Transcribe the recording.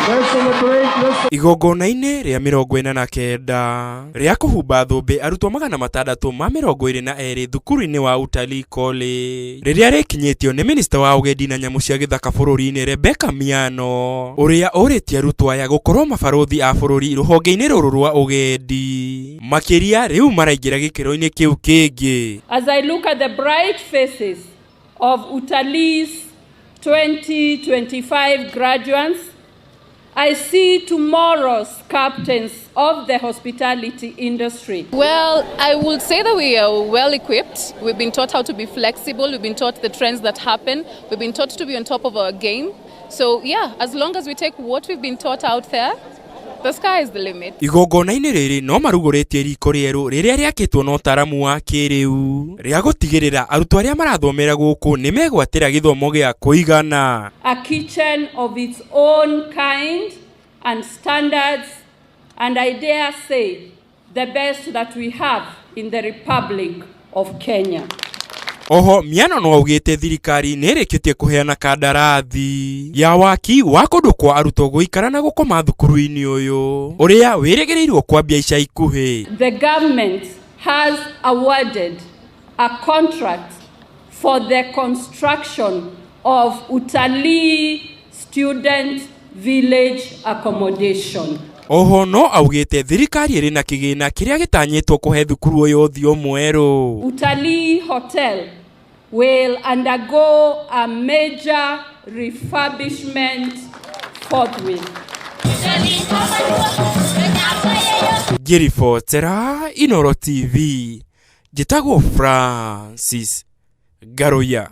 Let's celebrate. Let's Igongona-inĩ rĩa 49 rĩa kũhumba thũmbĩ arutwo 622 thukuru-inĩ wa Utalii College rĩrĩa rĩkinyĩtio nĩ minista wa ũgendi na nyamũ cia gĩthaka bũrũri-inĩ Rebecca Miano, ũrĩa ũrĩtie arutwo aya gũkorwo mabarũthi a bũrũri rũhonge-inĩ rũrũ rwa ũgendi, makĩria rĩu maraingĩra gĩkĩro-inĩ kĩu kĩngĩ. As I look at the bright faces of Utalii's 2025 graduates, I see tomorrow's captains of the hospitality industry. Well, I would say that we are well equipped. We've been taught how to be flexible. We've been taught the trends that happen. We've been taught to be on top of our game. So, yeah, as long as we take what we've been taught out there, the sky is the limit. Igongona-inĩ rĩrĩ no marugũrĩtie riko rĩerũ rĩrĩa rĩakĩtwo na ũtaaramu wa kĩrĩu rĩa gũtigĩrĩra arutwo arĩa marathomera gũkũ nĩ megwatĩra gĩthomo gĩa kũigana. A kitchen of its own kind and standards, and I dare say, the best that we have in the Republic of Kenya. Oho Miano no augĩte thirikari nĩ ĩrĩkĩtie kũheana kandarathi ya waki wa kũndũ kwa arutwo gũikara na gũkoma thukuru-inĩ ũyũ ũrĩa wĩrĩgĩrĩirwo kwambia ica ikuhĩ. The government has awarded a contract for the construction of Utalii Student Village accommodation. Oho no augĩte thirikari ĩrĩ na kĩgĩna kĩrĩa gĩtanyĩtwo kũhe thukuru ũyũ ũthiũ mwerũ. Utalii Hotel will undergo a major refurbishment forthwith. Ngĩribotera Inoro TV, njĩtagwo Francis Ngaruiya.